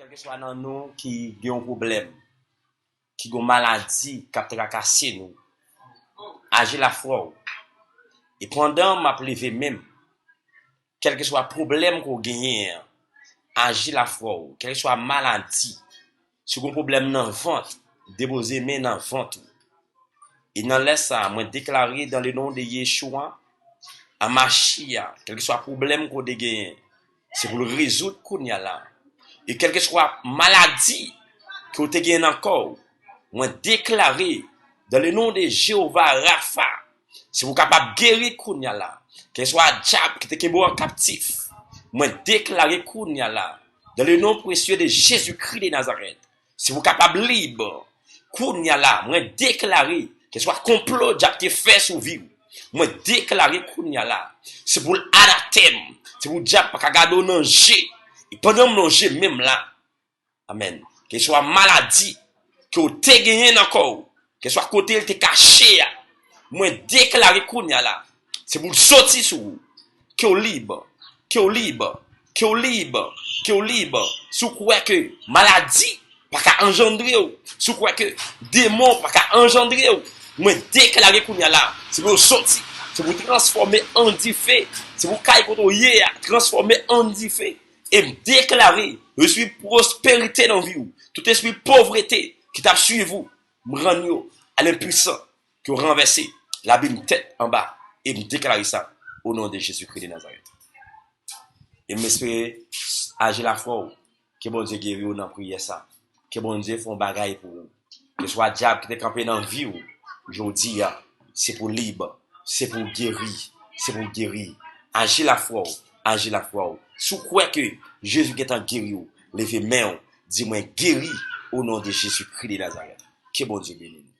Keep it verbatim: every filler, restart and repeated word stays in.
Kèlkeswa nan nou ki gen yon pwoblèm, ki gen yon maladi k ap trakase nou, aji lafwa w. E pandan m ap leve men m, kèlkeswa pwoblèm ke w genyen an, aji lafwa w. Kèlkeswa maladi, si w gen yon pwoblèm nan vant, depoze men nan vant ou. E nan lè sa a, mwen deklare dans le nom de Yeshua, Amashia, kèlkeswa pwoblèm ke w te genyen, se pou l rezoud kounye a la. E kèlkeswa maladi ke w te genyen nan kò w, mwen deklare dans le nom de Jehovah Rapha, se pou w kapab geri kounye a la. Kèlkeswa dyab ki te kenbe w an kaptif, mwen deklare kounye a la, dans le nom précieux de Jésus-Christ de Nazareth, se pou w kapab lib. Kounye a la, mwen deklare, kèlkeswa konplo dyab te fè sou vi w, mwen deklare kounye a la, se pou l anatèm, se pou dyab pa ka gade w nan je. E pandan m lonje men m la, amèn, kèlkeswa maladi ke w te genyen nan kò w, kèlkeswa kote l te kache a, mwen deklare kounye a la, se pou l soti sou ou, ke w lib, ke w lib, ke w lib, ke w lib. Si w kwè ke maladi pa ka anjandre w, si w kwè ke demon pa ka anjandre w, mwen deklare kounye a la, se pou yo soti, se pou transfòme an dife, se pou kay kote w ye a transfòme an dife. E m deklare, je suis prospérité nan vi w. Tout espri povrete ki t ap swiv ou, m rann yo a lenpwisan, ke w ranvèse, l abim tèt anba. E m deklare sa o non de Jezikri de Nazarèt. E m espere, aji lafwa w, ke Bondye geri w nan priyè sa. Ke Bondye fè yon bagay pou ou. Keswa dyab ki te kanpe nan vi w, jodi a, se pou lib, se pou geri, se pou geri. Aji lafwa w, aji lafwa w. Si w kwè ke Jezi gentan geri w, leve men w, di mwen geri o non de Jezikri de Nazarèt. Ke Bondye beni nou.